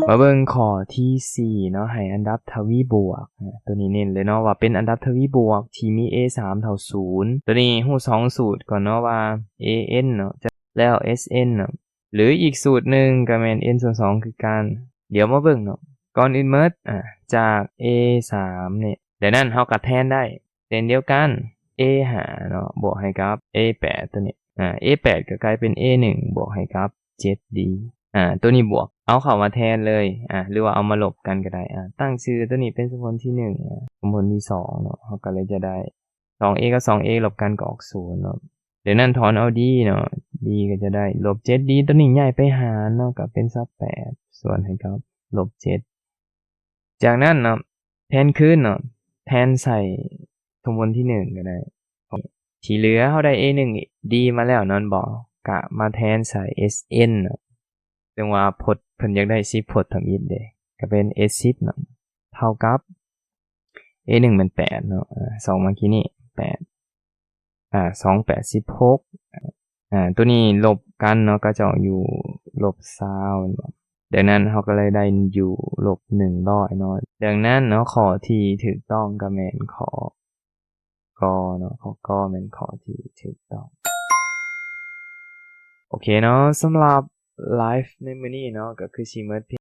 ມາເບິ່ງຂໍ້ທີສີ່ເນາະ ໃຫ້ອັນດັບທະວີບວກ ອາ ໂຕນີ້ເນັ້ນເລີຍເນາະ ວ່າເປັນອັນດັບທະວີບວກທີ່ມີ A ສາມເທົ່າສູນ. ໂຕນີ້ຮູ້ສອງສູດກ່ອນເນາະ ວ່າ A N ເນາະ ແລ້ວ S N ເນາະ ຫຼືອີກສູດໜຶ່ງກໍແມ່ນ N ສ່ວນສອງຄືກັນ. ດຽວມາເບິ່ງເນາະ ກ່ອນອື່ນໝົດ ອາ ຈາກ A ສາມນີ້ ດັ່ງນັ້ນເຮົາກໍແທນໄດ້ເຊັ່ນດຽວກັນ A ຫ້າເນາະ ບວກໃຫ້ກັບ A ແປດ ໂຕນີ້ ອາ A ແປດກໍກາຍເປັນ A ໜຶ່ງ ບວກໃຫ້ກັບ ເຈັດ D ອາ ໂຕນີ້ບວກ ເອົາເຂົ້າມາແທນເລີຍ ອາ ຫຼືວ່າເອົາມາລົບກັນກໍໄດ້ ອາ ຕັ້ງຊື່ໂຕນີ້ເປັນສົມຜົນທີໜຶ່ງ ອາ ສົມຜົນທີສອງເນາະ ເຮົາກໍເລີຍຈະໄດ້ ສອງ A ກັບ ສອງ A ລົບກັນກໍອອກສູນເນາະ. ດັ່ງນັ້ນຖອນເອົາ D ເນາະ D ກໍຈະໄດ້ລົບເຈັດ D ໂຕນີ້ຍ້າຍໄປຫານເນາະ ກໍເປັນຊາວແປດ ສ່ວນໃຫ້ກັບລົບເຈັດ. ຈາກນັ້ນເນາະ ແທນຄືນເນາະ ແທນໃສ່ສົມຜົນທີໜຶ່ງກໍໄດ້. ທີ່ເຫຼືອເຮົາໄດ້ A ໜຶ່ງ D ມາແລ້ວແມ່ນບໍ່ ກະມາແທນໃສ່ S N ເນາະ ເຊິ່ງວ່າພົດເພິ່ນຢາກໄດ້ສິບພົດທຳອິດເດ້ ກໍເປັນ S ສິບເນາະ ເທົ່າກັບ A ໜຶ່ງແມ່ນແປດເນາະ ອາ ສອງເມື່ອກີ້ນີ້ແປດ ອາ ສອງ ແປດ ສິບຫົກ ອາ ໂຕນີ້ລົບກັນເນາະ ກໍຈະອອກຢູ່ລົບຊາວແມ່ນບໍ່. ດັ່ງນັ້ນເຮົາກໍເລີຍໄດ້ຢູ່ລົບໜຶ່ງຮ້ອຍເນາະ. ດັ່ງນັ້ນເນາະ ຂໍ້ທີ່ຖືກຕ້ອງກໍແມ່ນຂໍ້ ກ ເນາະ ຂໍ້ ກ ແມ່ນຂໍ້ທີ່ຖືກຕ້ອງ. ໂອເຄເນາະ ສຳລັບໄລຟ໌ໃນມື້ນີ້ເນາະ ກໍຄືຊິໝົດພຽງ